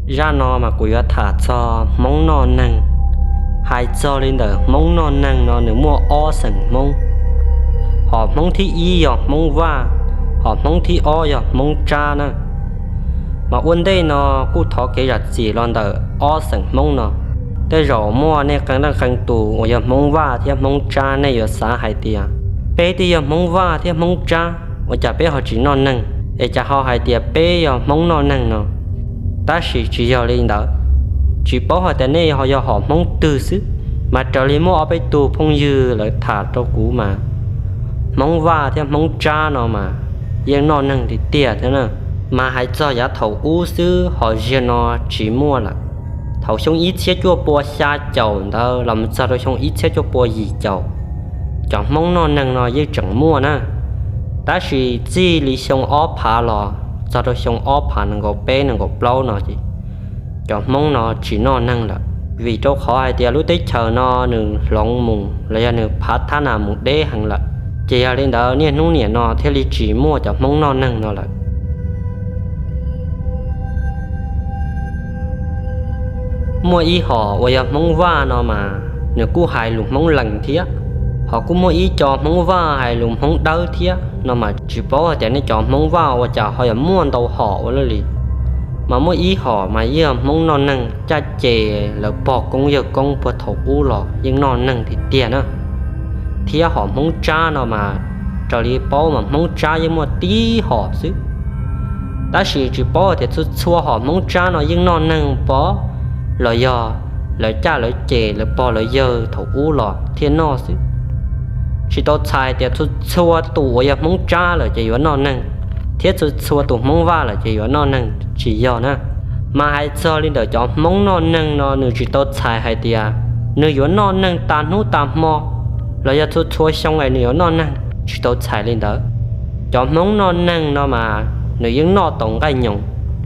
Zaj no mas kuv yuav tham txog Hmoob noj neeg. Hais txog li ntawm Hmoob noj neeg no nws muaj ob xeem Hmoob. Hom Hmoob thib ib yog Hmoob Vaj, hom Hmoob thib ob yog Hmoob Tsab na. Mas ua ntej no kuj thov kev zam txim los ntawm ob xeem Hmoob no. Tej zaum muaj nej qee leej qee tus uas yog Hmoob Vaj thiab Hmoob Tsab nej yuav xav hais tias, peb twb yog Hmoob Vaj thiab Hmoob Tsab, ua cas peb ho tsis noj neeg, es cas ho hais tias peb yog Hmoob noj neeg no? Tab sis tsis yog li ntawd. Tsis paub hais tias nej ho yog hom Hmoob twg xwb, mas raws li muaj ob peb tug phooj ywg lawv tham rau kuv mas, Hmoob Vaj thiab Hmoob Tsab no mas yeej noj neeg tiag tiag thiab na. Mas hais txog yav thaum ub xwb, ho ziag no tsis muaj lawm. Thaum xyoo ib txhiab cuaj pua xya caum ntawd los mus txog rau xyoo ib txhiab cuaj pua yim caum, cov Hmoob noj neeg no yeej tseem muaj na. Tab sis txij li xyoo ob phav los txog rau xyoo ob phav nees nkaum peb nees nkaum plaub no ces cov Hmoob no tsis noj neeg lawm, vim rau qhov hais tias lub teb chaws no nws hloov mus los yog nws phav thab nas mus deb heev lawm. Ces yog li ntawd niaj hnub niam no thiaj li tsis muaj cov Hmoob noj neeg no lawm. Muaj ib hom uas yog Hmoob Vaj no mas nws kuj hais lus Hmoob Lees thiab, ho kuj muaj ib co Hmoob Vaj hais lus Hmoob Dawb thiab no mas tsis paub hais tias nej cov Hmoob Vaj ua cas ho yuav muaj ntau hom ua luaj li. Mas muaj ib hom mas yeej yog Hmoob noj neeg caj ces lawv pog koob yawg koob puag thaum ub los yeej noj neeg tiag tiag na. Thiab hom Hmoob Tsab no mas raws li paub mas Hmoob Tsab yeej muaj tib hom xwb. Tab sis tsis paub tias txhua txhua hom Hmoob Tsab no yeej noj neeg pov los yog lawv caj lawv ces lawv pog lawv yawg thaum ub los thiaj noj xwb. Tsis tau txhais tias txhua txhua tus uas yog Hmoob Tsab lawm ces yuav noj neeg, thiab txhua txhua tus Hmoob Vaj lawm ces yuav noj neeg, tsis yog na. Mas hais txog li ntawm cov Hmoob noj neeg no nws tsis tau txhais hais tias nws yuav noj neeg tas hnub tas hmo los yog txhua txhua xyoo es nws yuav noj neeg, tsis tau txhais li ntawd. Cov Hmoob noj neeg no mas nws yeej noj tau nqaij nyoos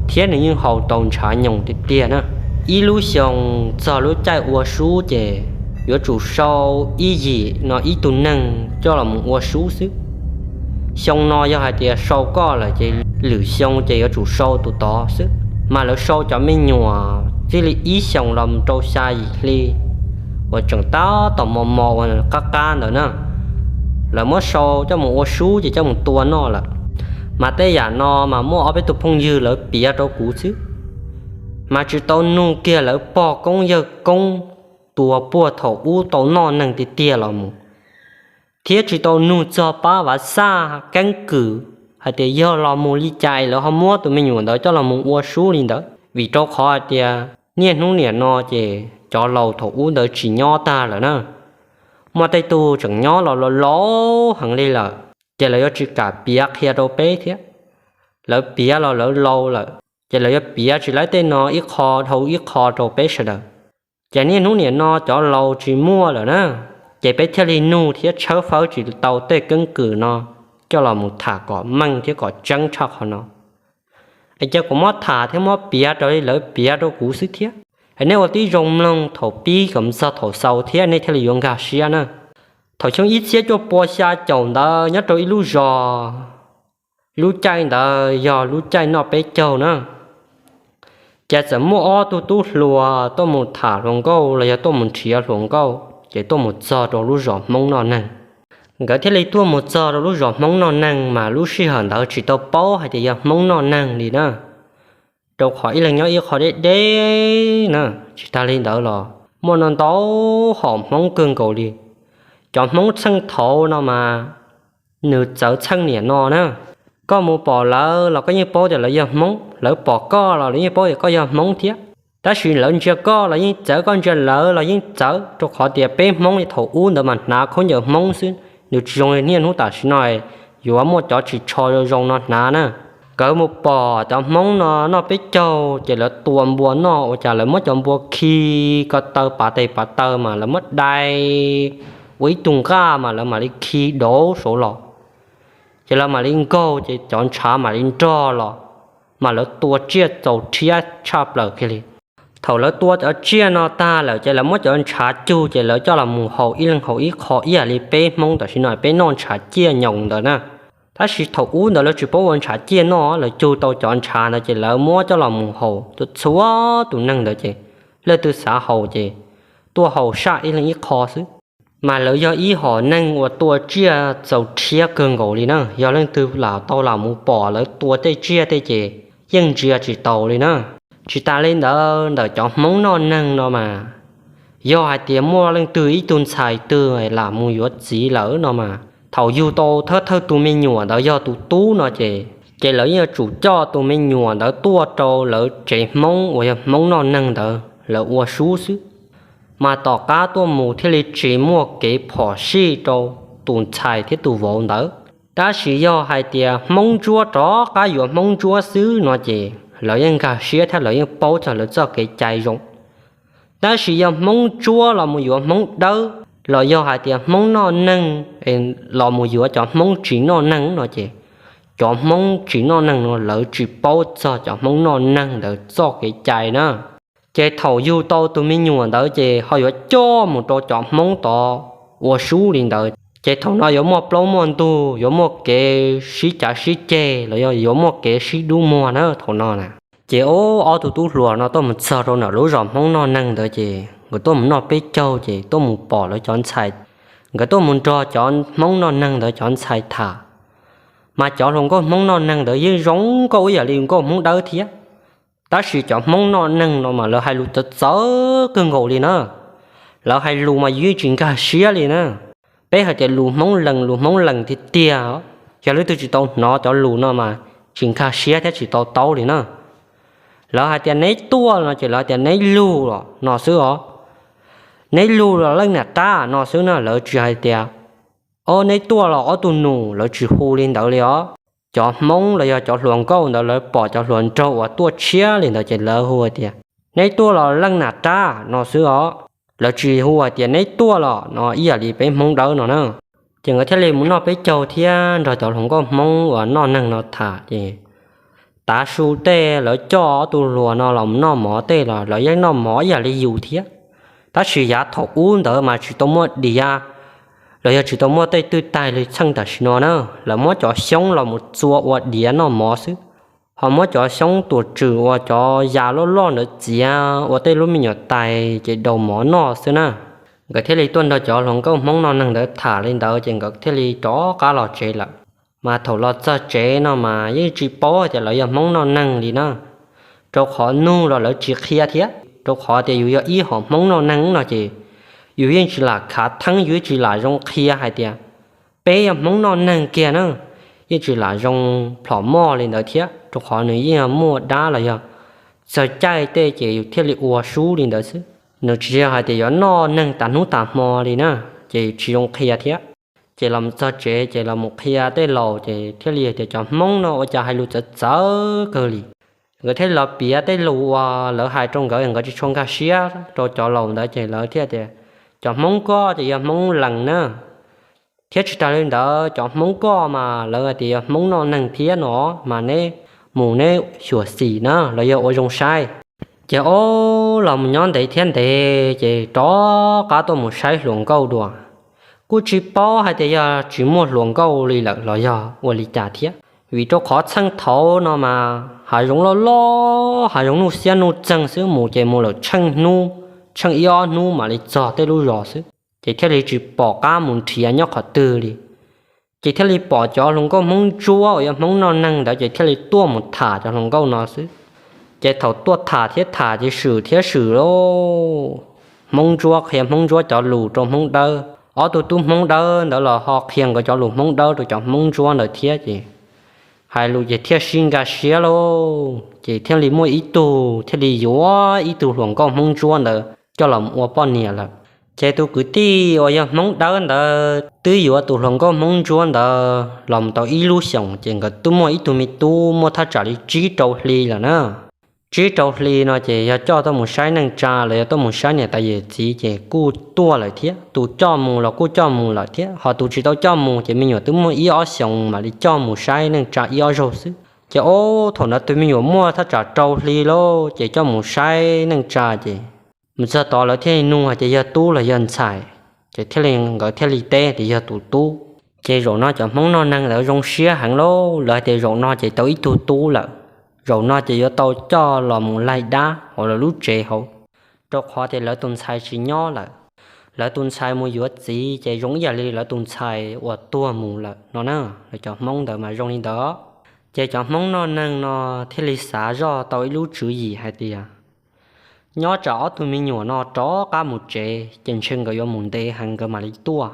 thiab nws yeej haus tau ntshav nyoos tiag tiag na. Ib lub xyoo txog lub caij ua sub ces yuav tsum sau ib yim no ib tug neeg coj los mus ua sub xwb. Xyoo no yog hais tias sau koj lawm ces lwm xyoo ces yuav tsum sau tus tod xwb. Mas lawv sau cov me nyuam txij li ib xyoos los rau xya yim hli uas tseem tab tom mos mos uas qab qab ntawd na, lawv muab sau coj mus ua sub ces coj mus tua noj lawm. Mas tej yam no mas muaj ob peb tug phooj ywg lawv piav rau kuv xwb, mas tsis tau nug kiag lawv pog koob yawg koob tua puag thaum ub tau noj neeg tiag tiag los mus, thiab tsis tau nug txog pab vav xaj keeb kwm hais tias yog los mus li cas es lawv ho muab tus me nyuam ntawd coj los mus ua sub li ntawd. Vim rau qhov hais tias niaj hnub niam no ces cov laus thaum ub ntawd tsis nyob tag lawm na. Muaj tej tug tseem nyob los laus laus heev li lawm, ces lawv yuav tsis kam piav qhia rau peb thiab. Lawv piav los lawv laus lawm, ces lawv yuav piav tsis laib tej no ib qho dhau ib qho rau peb sawv daws. Ces niaj hnub niam no cov laus tsis muaj lawm na, ces peb thiaj li nug thiab tshawb fawb tsis tau tej keeb kwm no coj los mus tham kom meej thiab kom tseeb tshaj qhov no. Es cia kuv muab tham thiab muab piav raws li lawv piav rau kuv xwb thiab. Es nej ua tib zoo mloog thaum pib kom txog thaum xaus thiab nej thiaj li yuav nkag siab na. Thaum xyoo ib txhiab cuaj pua xya caum ntawd nyob rau ib lub zos, lub caij ntawd yog lub caij noj peb caug na. Ces txawm muaj ob tug tub hluas tuaj mus tham hluas nkauj los yog tuaj mus nrhiav hluas nkauj, ces tuaj mus txog rau lub zos Hmoob noj neeg. Nkawd thiaj li tuaj mus txog rau lub zos Hmoob noj neeg, mas lub sij hawm ntawd tsis tau paub hais tias yog Hmoob noj neeg li na, rau qhov ib leeg nyob ib qho deb deb na. Tsis tag li ntawd los muaj no ntau hom Hmoob kawg nkaus li. Cov Hmoob txheej thaud no mas nws txawv txheej niam no na. Koj mus pom lawv los koj yeej paub tias lawv yog Hmoob, lawv pom koj los lawv yeej paub tias koj yog Hmoob thiab. Tab sis lawv ntsia koj los yeej txawv, koj ntsia lawv los yeej txawv, rau qhov tias peb Hmoob thaum ub ntawd mas hnav khaub ncaws Hmoob xwb, nws tsis zoo li niaj hnub tam sim no yuav muaj cov ris tsho zoo zoo no hnav na. Nkawd mus pom cov Hmoob no noj peb caug ces lawv tua npua noj, ua cas lawv muab cov npua khi ko taw pav tes pav taw mas lawv muab dai ua ib tug nqaj mas lawv mam li khi dauv saud los. Ces lawv mam li nkaug ces cov ntshav mam li nrog los, mas lawv tua tsiaj txaus rhiab tshaj plaws kiag li. Thaum lawv tua cov tsiaj no tag lawm ces lawv muab cov ntshav cug ces lawv coj los mus haus ib leeg haus ib qho ib yam li peb Hmoob tam sim no peb noj ntshav ciaj nyoos ntawd na. Tab sis thaum ub ntawd lawv tsis paub ua ntshav ciaj noj, lawv cug tau cov ntshav ntawd ces lawv muab coj los mus haus, txhua tus neeg ntawd ces leej twg xav haus ces tuaj haus saj ib leeg ib qho xwb. Mas lawv yog ib hom neeg uas tua tsiaj txaus rhiab kawg nkaus li na, yog leej twg lam tau lam mus pom lawv tua tej tsiaj tej ces yeej ntsia tsis taus li na. Tsis tas li ntawd ntawm cov Hmoob noj neeg no mas, yog hais tias muaj leej twg ib tug ntxhais twg lam mus yuav txiv lawm no mas, thaum yug tau thawj thawj tus me nyuam ntawd yog tus tub no ces, ces lawv yeej yuav tsum coj tus me nyuam ntawd tuaj rau lawv tsev Hmoob uas yog Hmoob noj neeg ntawd lawv ua sub xwb. Mas tom qab tuaj mus thiaj li tsis muaj kev phom sij rau tus ntxhais thiab tus vauv ntawd. Tab sis yog hais tias Hmoob Ntsuab rov qab yuav Hmoob Ntsuab xwb no ces lawv yeej nkag siab thiab lawv yeej paub txog lawv txoj kev cai zoo. Tab sis yog Hmoob Ntsuab los mus yuav Hmoob Dawb los yog hais tias Hmoob noj neeg los mus yuav cov Hmoob tsis noj neeg no ces, cov Hmoob tsis noj neeg no lawv tsis paub txog cov Hmoob noj neeg ntawd txoj kev cai na. Ces thaum yug tau tus me nyuam ntawd ces ho yuav coj mus rau cov Hmoob tod ua sub li ntawd. Ces thaum no yuav muaj plaub muaj ntug, yuav muaj kev sib cav sib ceg los yog yuav muaj kev sib dub muag na thaum no na. Ces ob tug tub hluas no tuaj mus txog rau ntawm lub zos Hmoob noj neeg ntawd ces nkawd tuaj mus noj peb caug ces tuaj mus pom lawv cov ntxhais, nkawd tuaj mus nrog cov Hmoob noj neeg ntawd cov ntxhais tham. Mas cov hluas nkauj Hmoob noj neeg ntawd yeej zoo nkauj ib yam li nkauj Hmoob Dawb thiab. Tab sis cov Hmoob noj neeg no mas lawv hais lus txawv txawv kawg nkaus li na. Lawv hais lus mas yus yeej tsis nkag siab li na. Peb hais tias lus Hmoob Lees, lus Hmoob Lees tiag tiag, yog leej twg tsis tau hnov cov lus no mas tsis nkag siab thiab tsis tau taub li na. Lawv hais tias neb tuaj no ces lawv hais tias neb lug los no xwb os. Neb lug los leej nam rab no xwb na, lawv tsis hais tias ob neb tuaj los ob tug nus, lawv tsis hu li ntawd li os. Cov Hmoob los yog cov hluas nkauj ntawd lawv pom cov hluas nraug uas tuaj tshiab li ntawd ces lawv hu hais tias neb tuaj los leej nam rab no xwb os. Lawv tsis hu hais tias neb tuaj los no ib yam li peb Hmoob Dawb no na. Ces nkawd thiaj li mus noj peb caug thiab nrog cov hluas nkauj Hmoob uas noj neeg no tham ces tav su tej lawv coj ob tug hluas no los noj mov tej los lawv yeej noj mov ib yam li yus thiab. Tab sis yav thaum ub ntawd mas tsis tau muaj diav los yog tsis tau muaj tej twj taig li txheej tam sim no na. Lawv muab cov xyoob los mus txua ua diav noj mov xwb, ho muab cov xyoob tuam tswm uas cov ya loj loj ntawd txiav ua tej lub me nyuam tais ces daus mov noj xwb na. Nkawd thiaj li tuaj nrog cov hluas nkauj Hmoob noj neeg ntawd tham li ntawd ces nkawd thiaj li rov qab los tsev lawm. Mas thaum los txog tsev no mas yeej tsis paub tias lawv yog Hmoob noj neeg li na, rau qhov nug los lawv tsis qhia thiab. Rau qhov tias yus yog ib hom Hmoob noj neeg no ces yus yeej tsis lam khav theeb, yus yeej tsis lam zoo qhia hais tias peb yog Hmoob noj neeg kiag na, yeej tsis lam zoo plhom moj li ntawd thiab, rau qhov nws yeej yog muaj dab los yog txog caij tej ces yus thiaj li ua sub li ntawd xwb. Nws tsis yog hais tias yuav noj neeg tas hnub tas hmo li na, ces yus tsis zoo qhia thiab. Ces los txog tsev ces los mus qhia tej laus ces thiaj li tias cov Hmoob no ua cas hais lus txawv txawv kawg li. Nkawd thiaj li los piav tej lus uas lawv hais rau nkawd, nkawd tsis tshua nkag siab rau cov laus ntawd ces lawv thiaj tias cov Hmoob koj ces yog Hmoob Lees na, thiab tsis tas li ntawd cov Hmoob koj mas lawv hais tias yog Hmoob noj neeg thiab no, mas neb mus neb xyuam xim na los yog ua zoo saib. Ces ob los mus nyob ntev thiab ntev ces rov qab tuaj mus saib hluas nkauj dua. Kuj tsis paub hais tias yog tsis muaj hluas nkauj li lawm los yog ua li cas thiab, vim rau qhov txheej thaud no mas hav zoov loj loj, hav zoov nuj xiab nuj txeeg xwb, mus ces mus lawm tsheej hnub, tsheej ib ob hnub mam li txog tej lub zos xwb, ces thiaj li tsis pom qab mus nrhiav nyob qhov twg li. Ces thiaj li pom cov hluas nkauj Hmoob Ntsuab uas yog Hmoob noj neeg ntawd ces thiaj li tuaj mus tham cov hluas nkauj no xwb. Ces thaum tuaj tham thiab tham ces swm thiab swm lauj, Hmoob Ntsuab qhia Hmoob Ntsuab cov lus rau Hmoob Dawb, ob tug tub Hmoob Dawb ntawd los ho qhia nkawd cov lus Hmoob Dawb rau cov Hmoob Ntsuab ntawd thiab ces hais lus ces thiaj sib nkag siab lauj, ces thiaj li muaj ib tug thiaj li yuav ib tug hluas nkauj Hmoob Ntsuab ntawd coj los ua poj niam lawm. Ces tus kwv tij uas yog Hmoob Dawb ntawd twb yuav tus hluas nkauj Hmoob Ntsuab ntawd los tau ib lub xyoos ces nkawd twb muaj ib tug me tub muaj thaj tsam li tsib rau hli lawm na. Tsib rau hli no ces yog coj tuaj mus saib neej tsa los yog tuaj mus saib niam tais yawm txiv ces kuj tuaj lawm thiab, tus coj mus los kuj coj mus lawm thiab, ho tus tsis tau coj mus ces me nyuam twb muaj ib ob xyoos mam li coj mus saib neej tsa ib ob zaug xwb. Ces ob thaum ntawd tus me nyuam muaj thaj tsam rau hli lauj, ces coj mus saib neej tsa ces mus txog tod lawv thiaj li nug hais tias yog tub los yog ntxhais, ces thiaj li nkawd thiaj li teb tias yog tus tub. Ces zaum no cov Hmoob noj neeg ntawd zoo siab heev lauj, lawv hais tias zaum no ces tau ib tug tub lawm, zaum no ces yuav tau coj los mus laig dab hauv lawv lub tsev hauv, rau qhov tias lawv tus ntxhais tsis nyob lawm. Lawv tus ntxhais mus yuav txiv ces zoo ib yam li lawv tus ntxhais uas tuag mus lawm no na. Lawv cov Hmoob ntawd mas zoo li ntawd. Ces cov Hmoob noj neeg no thiaj li xav zoj tau ib lub tswv yim hais tias nyob tsam ob tug me nyuam no rov qab mus tsev ces ntshe nkawd yuav mus ntev heev nkawd mam li tuaj.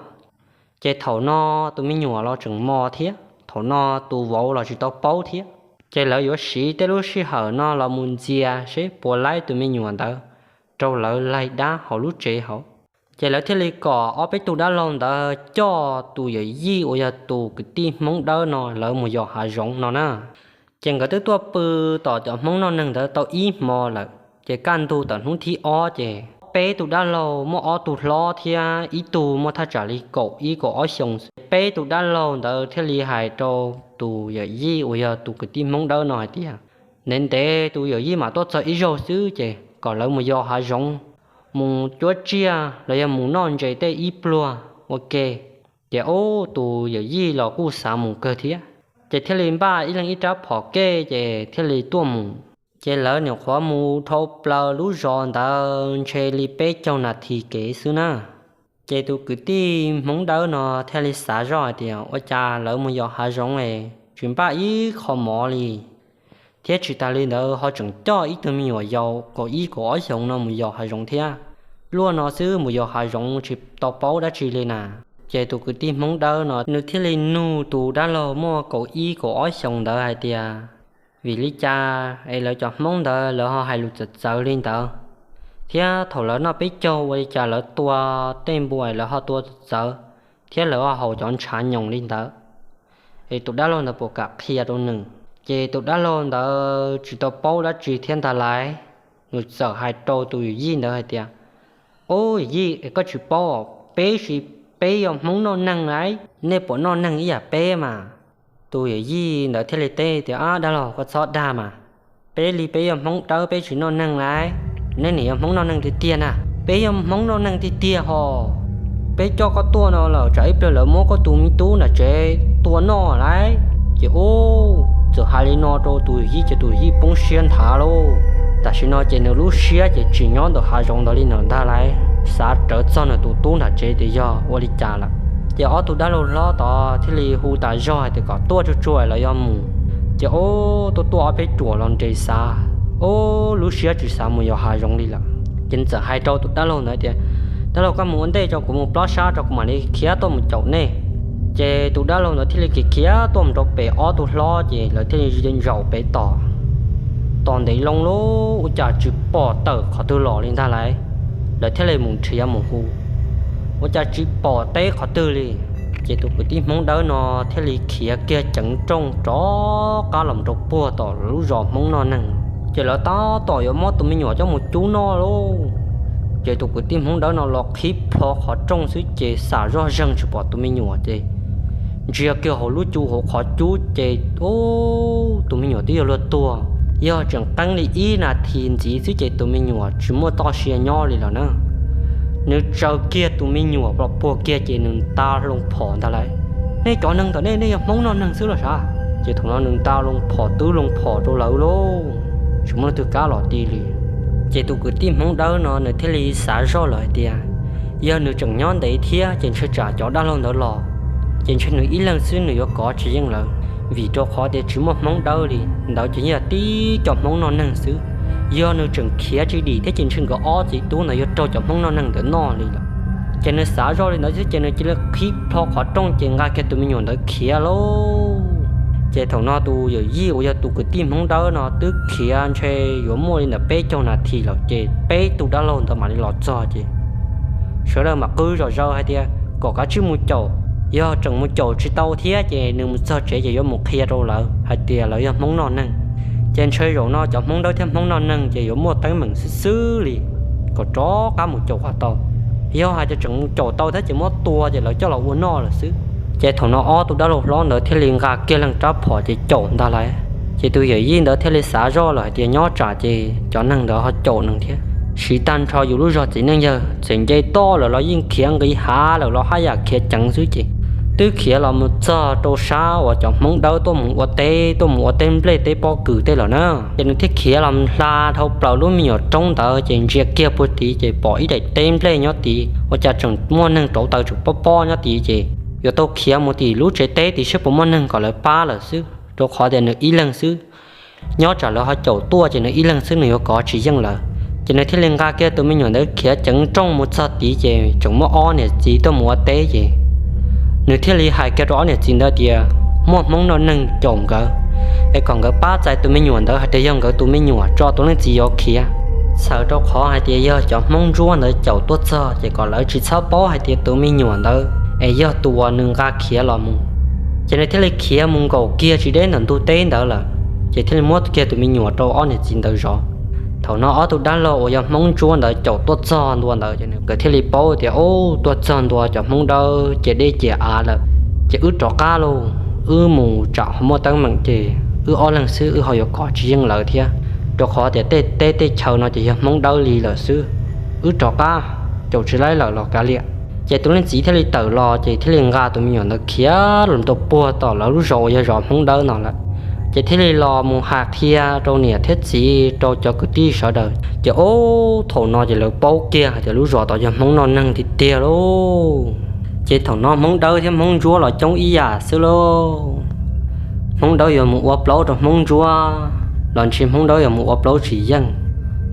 Ces thaum no tus me nyuam los tseem mos thiab, thaum no tus vauv los tsis tau paub thiab, ces lawv yuav siv tej lub sij hawm no los mus ntxias seb puas laib tus me nyuam ntawd rau lawv laig dab hauv lub tsev hauv. Ces lawv thiaj li kom ob peb tug dab laug ntawd coj tus yawm yij uas yog tus kwv tij Hmoob Dawb no lawv mus yos hav zoov no na. Ces nkawd twb tuaj pw tom cov Hmoob noj neeg ntawd tau ib hmo lawm, ces kaj ntug tom hnub thib ob ces peb tug dab laug muaj ob tug hlob thiab ib tug muaj thaj tsam li kaum ib kaum ob xyoos. Peb tug dab laug ntawd thiaj li hais rau tus yawm yij uas yog tus kwv tij Hmoob Dawb no hais tias ntev ntev tus yawm yij mam tuaj txog ib zaug xwb ces kom lawv mus yos hav zoov, mus cuab tsiaj los yog mus noj ntses tej ib pluag ua ke. Ces ub tus yawm yij los kuj xav mus kawg thiab, ces thiaj li npaj ib leeg ib rab phom kej ces thiaj li tuaj mus. Ces lawv nyuam qhuav mus dhau plaws lub zos ntawd ntshe li peb caug nas this kev xwb na. Ces tus kwv tij Hmoob Dawb no thiaj li xav zoj hais tias ua cas lawv mus yos hav zoov es tsis npaj ib qho mov li, thiab tsis tas li ntawd ho tseem coj ib tug me nyuam yaus kaum ib kaum ob xyoos no mus yos hav zoov thiab. Luaj no xwb mus yos hav zoov tsis tau paub dab tsi li na. Ces tus kwv tij Hmoob Dawb no nws thiaj li nug tus dab laug muaj kaum ib kaum ob xyoos ntawd hais tias vim li cas es lawv cov Hmoob ntawd lawv ho hais lus txawv txawv li ntawd, thiab thaum lawv noj peb caug ua li cas lawv tua tej npua es lawv ho tua txawv txawv, thiab lawv ho haus cov ntshav nyoos li ntawd, es tus dab laug ntawd puas kam qhia rau nws. Ces tus dab laug ntawd tsis tau paub dab tsi thiab ntag lauj, nws txawm hais rau tus yawm yij ntawd hais tias ub yawm yij, koj tsis paub, peb si, peb yog Hmoob noj neeg lauj, nej puas noj neeg ib yam peb mas? Tus yawm yij ntawd thiaj li teb tias ab dab laug, koj txhob dag mas, peb li peb yog Hmoob Dawb peb tsis noj neeg lauj, neb nim yog Hmoob noj neeg tiag tiag na. Peb yog Hmoob noj neeg tiag tiag hos, peb coj koj tuaj no lawm tsam ib pliag lawv muab koj tus me tub nram tsev tua noj lauj. Ces ub txawm hais li no rau tus yawm yij ces tus yawm yij poob siab nthav lauj. Tam sim no ces nws lub siab ces tsis nyob ntawm hav zoov ntawd li ntawd ntag lauj, xav rawv txog nws tus tub nram tsev tias yog ua li cas lawm. Ces ob tug dab laug hlob tod thiaj li hu tas zog hais tias kom tuaj tsuag tsuag lawv yuav mus. Ces ub tuaj tuaj ob peb ruam los nres xav, ub lub siab tsis xav mus yos hav zoov li lawm. Ces txawm hais rau tus dab laug ntawd tias dab laug, koj mus ua ntej tso, kuv mus plob sab tso kuv mam li khiav tuaj mus caum nej. Ces tus dab laug ntawd thiaj li khiav khiav tuaj mus rau pem ob tug hlob ces lawv thiaj li zaum pem tod. Tos ntev loo lub ua cas tsis pom tawm qhov twg los li ntag lauj. Lawv thiaj li mus nrhiav mus hu, ua cas tsis pom teb qhov twg li. Ces tus kwv tij Hmoob Dawb no thiaj li khiav kiag ceev rooj rov qab los rau puag tom lub zos Hmoob noj neeg, ces lawv tab tom yuav muab tus me nyuam coj mus cub noj lauj. Ces tus kwv tij Hmoob Dawb no los qhib plho qhov rooj xwb ces xam zoj zeeg tsis pom tus me nyuam ces ntsia kiag hauv lub cub hauv qhov cub ces ub tus me nyuam twb yog luag tuag, yog tseem qeeb li ib nas this ntxiv xwb ces tus me nyuam tsis muaj txoj sia nyob li lawm na. Nws tsaws kiag tus me nyuam los puag kiag ces nws nta loo phom ntag lauj. Nej cov neeg ntawm nej, nej yog Hmoob noj neeg xwb los sav? Ces thaum no nws nta loo phom twb loo phom rau lawv lauj, tsis muaj leej twg kam los ti li. Ces tus kwv tij Hmoob Dawb no nws thiaj li xav zoj lawm hais tias yog nws tseem nyob ntev thiab ces ntshe tsam cov dab laug ntawd los ces ntshe nws ib leeg xwb nws yuav kov tsis yeej lawv, vim rau qhov tias tsis muaj Hmoob Dawb li ntawd ces yog tib co Hmoob noj neeg xwb. Yog nws tseem khiav tsis dim thiab ces ntshe nkawd ob txiv tub ntawd yuav raug cov Hmoob noj neeg ntawd noj li lawm. Ces nws xav zoj li ntawd xwb ces nws cia li qhib plho qhov rooj ces nqa kiag tus me nyuam ntawd khiav lauj. Ces thaum no tus yawm yij uas yog tus kwv tij Hmoob Dawb no twb khiav ntshe yuav muaj li ntawm peb caug nas this lawm ces peb tug dab laug ntawd mam li los txog ces sawv daws mam qw zom zaws hais tias kom kav tsij mus caum, yog tseem mus caum tsis tau thiab ces nws mus txog tsev ces yuav mus qhia rau lawv hais tias lawv yog Hmoob noj neeg. Ces ntshe zaum no cov Hmoob Dawb thiab Hmoob noj neeg ces yuav muaj teeb meem xwb xwb li, kom rov qab mus caum kom tau. Yog hais tias tseem mus caum tau thiab ces muab tua ces lawv coj los ua noj lawm xwb. Ces thaum no ob tug dab laug hlob ntawd thiaj li nqa kiag leej rab phom ces caum ntag lauj. Ces tus yawm yij ntawd thiaj li xav zoj lawm hais tias nyob tsam ces cov neeg ntawd ho caum nws thiab. Siv tag nrho yus lub zog txiv neej yawg txawm nce toj lawm los yeej khiav nqis hav lawm los haj yam khiav ceev xwb ces twb khiav los mus txog rau sab uas cov Hmoob Dawb tuaj mus ua teb, tuaj mus ua teb nplej teb pob kws tej lawm na. Ces nws thiaj khiav los hla dhau plaws lub me nyuam roob ntawd ces ntsia kiag puag tid ces pom ib daim teb nplej nyob tid, ua cas tseem muaj neeg rauv taws tseem pob pob nyob tid. Ces yuav tau khiav mus tim lub tsev teb tid saib puas muaj neeg kom lawv pab lawm xwb, rau qhov tias nws ib leeg xwb. Nyob tsam lawv ho caum tuaj ces nws ib leeg xwb nws yuav kov tsis yeej lawv. Ces nws thiaj li nqa kiag tus me nyuam ntawd khiav ceev nrooj mus txog tid ces tseem muaj ob niam txiv tuaj mus ua teb ces nws thiaj li hais kiag rau ob niam txiv ntawd tias muaj Hmoob noj neeg caum nkawd, es kom nkawd pab txais tus me nyuam ntawd hais tias yog nkawd tus me nyuam, tso tus leej txiv yuav khiav. Txhawm rau qhov hais tias yog cov Hmoob Ntsuab ntawd caum tuaj txog ces kom lawv tsis txhob paub hais tias tus me nyuam ntawd es yog tus uas nws nqa khiav los mus. Ces nws thiaj li khiav mus nkaum kiag tsis deb ntawm ntug teb ntawd lawm, ces thiaj li muab kiag tus me nyuam rau ob niam txiv ntawd zov. Thaum no ob tug dab laug uas yog Hmoob Ntsuab ntawd caum tuaj txog ntua ntawd ces nkawd thiaj li paub tias, Ub, tuaj txog ntua cov Hmoob Dawb ciam dej ciam av lawm, ces wb rov qab lauj, wb mus tsam ho muaj teeb meem ces wb ob leeg xwb wb ho yuav kov tsis yeej lawv thiab, rau qhov tias tej teb tej chaw no ces yog Hmoob Dawb li lawm xwb, wb rov qab, caum tsis laib lawm los kav liam. Ces tus leej txiv thiaj li tawm los ces thiaj li nqa tus me nyuam ntawd khiav los rau puag tom lawv lub zos uas yog zos Hmoob Dawb no lawm. Ces thiaj li los mus hais qhia rau niam thiab txiv rau cov kwv tij sawv daws ces ub, thaum no ces lawv paub kiag hais tias lub zos tod yog Hmoob noj neeg tiag tiag lauj. Ces thaum no Hmoob Dawb thiab Hmoob Ntsuab los coob ib yam xwb lauj. Hmoob Dawb yuav mus ua plaub rau Hmoob Ntsuab los ntshe Hmoob Dawb yuav mus ua plaub tsis yeej.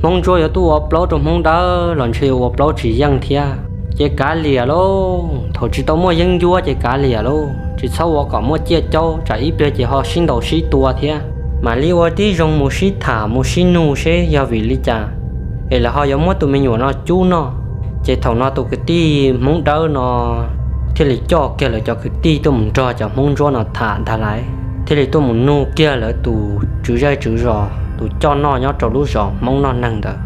Hmoob Ntsuab yuav tuaj ua plaub rau Hmoob Dawb los ntshe yuav ua plaub tsis yeej thiab. Ces kav liam lauj, thaum tsis tau muaj yeeb ncuab ces kav liam lauj, tsis txhob ua kom muaj ciaj caub tsam ib pliag ces ho sib ntaus sib tua thiab. Mam li ua tib zoo mus sib tham mus sib nug seb yog vim li cas es lawv ho yuav muab tus me nyuam no cub noj. Ces thaum no tus kwv tij Hmoob Dawb no thiaj li coj kiag lawv cov kwv tij tuaj mus nrog cov Hmoob Ntsuab no tham ntag lauj, thiaj li tuaj mus nug kiag lawv tus tswv zej tswv zos tus coj noj nyob rau lub zos Hmoob noj neeg ntawd.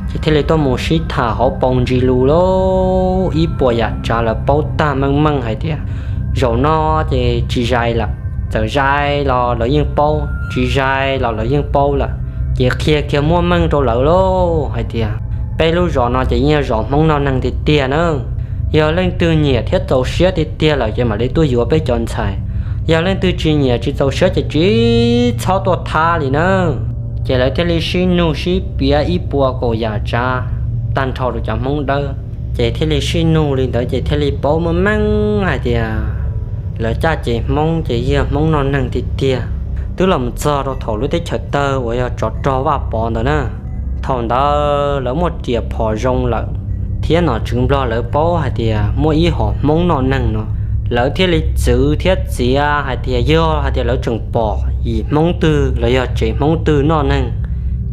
Ces thiaj li tuaj mus sib tham hauv paus ntsis lus lauj, ib puas yam tsav lawv paub tag meej meej hais tias zaum no ces tsis zais lawm, txawm zais los lawv yeej paub, tsis zais los lawv yeej paub lawm. Ces qhia kiag muaj meej rau lawv lauj hais tias peb lub zos no ces yeej yog zos Hmoob noj neeg tiag tiag na. Yog leej twg nyiam thiab txaus siab tiag tiag lawm ces mam li tuaj yuav peb cov ntxhais. Yog leej twg tsis nyiam tsis txaus siab ces tsis txhob tuaj thab li na. Ces lawv thiaj li sib nug sib piav ib puas kaum yam tsav tag nrho rau cov Hmoob Dawb. Ces thiaj li sib nug li ntawd ces thiaj li paub meej meej hais tias lawv caj ces Hmoob ces yog Hmoob noj neeg tiag tiag. Twb los mus txog rau thaum lub teb chaws tawg uas yog tsov rog Vaj Pov ntawd na, thaum ntawd lawv muaj riam phom zoo lawm, thiab nom tswv Nplog lawv paub hais tias muaj ib hom Hmoob noj neeg no, lawv thiaj li txwv thiab txiav hais tias yog hais tias lawv tseem pom yim Hmoob twg los yog tsev Hmoob twg noj neeg,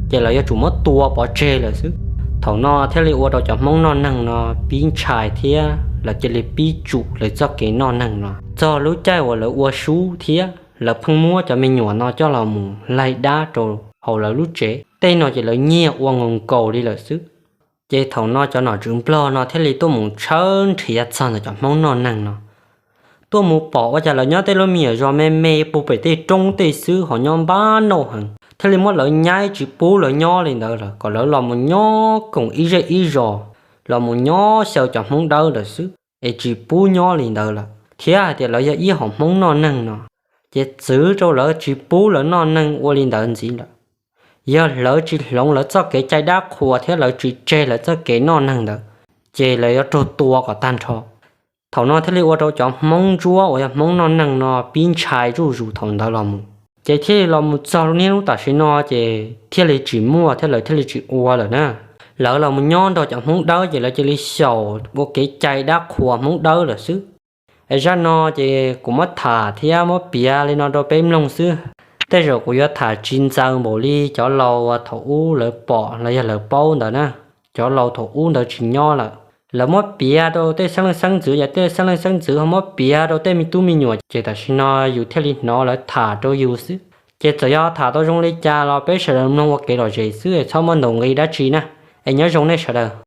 ces lawv yuav tsum muab tua pov tseg lawm xwb. Thaum no thiaj li ua rau cov Hmoob noj neeg no pib ntshai thiab lawv cia li pib tsum lawv txoj kev noj neeg no. Txog lub caij uas lawv ua sub thiab lawv pheej muab cov me nyuam no coj los mus laig dab rau hauv lawv lub tsev tej no ces lawv nyiag ua nkaus nkaus li lawm xwb. Ces thaum no cov nom tswv Nplog no thiaj li tuaj mus tshawb nrhiav txog ntawm cov Hmoob noj neeg no, tuaj mus pom ua cas lawv nyob tej lub me nyuam zos me me puag pem tej roob tej xwb ho nyob npab nauj heev, thiaj li muab lawv nyaib tsis pub lawv nyob li ntawd lawm, kom lawv los mus nyob koom ib zej ib zos, los mus nyob xyaw cov Hmoob Dawb lawm xwb, es tsis pub nyob li ntawd lawm, thiab hais tias lawv yog ib hom Hmoob noj neeg no, ces txwv rau lawv tsis pub lawv noj neeg ua li ntawd ntxiv lawm. Yog lawv tsis hloov lawv txoj kev cai dab qhuas thiab lawv tsis tseg lawv txoj kev noj neeg ntawd, ces lawv yuav raug tua kom tag nrho. Thaum no thiaj li ua rau cov Hmoob Ntsuab uas yog Hmoob noj neeg no pib ntshai zuj zus thaum ntawd los mus. Ces thiaj li los mus txog lub niaj hnub tam sim no ces thiaj li tsis muaj thiab lawv thiaj li tsis ua lawm na. Lawv los mus nyob nrog cov Hmoob Dawb ces lawv cia li xyaum ua kev cai dab qhuas Hmoob Dawb lawm xwb. Es zaj no ces kuv muab tham thiab muab piav li no rau peb mloog xwb. Tej zaum kuv yuav tham tsis ntxaws npaum li cov laus uas thaum ub lawv pom los yog lawv paub ntawd na. Cov laus thaum ub ntawd tsis nyob lawm, lawv muab piav rau tej xeeb leej xeeb ntxwv, yog tej xeeb leej xeeb ntxwv ho muab piav rau tej me tub me nyuam ces tam sim no yus thiaj li hnov lawv tham rau yus xwb. Ces txawm yog tham tau zoo li cas los peb sawv daws mloog ua kev lom zem xwb es txhob muab ntaus nqi dab tsi na. Es nyob zoo nej sawv daws.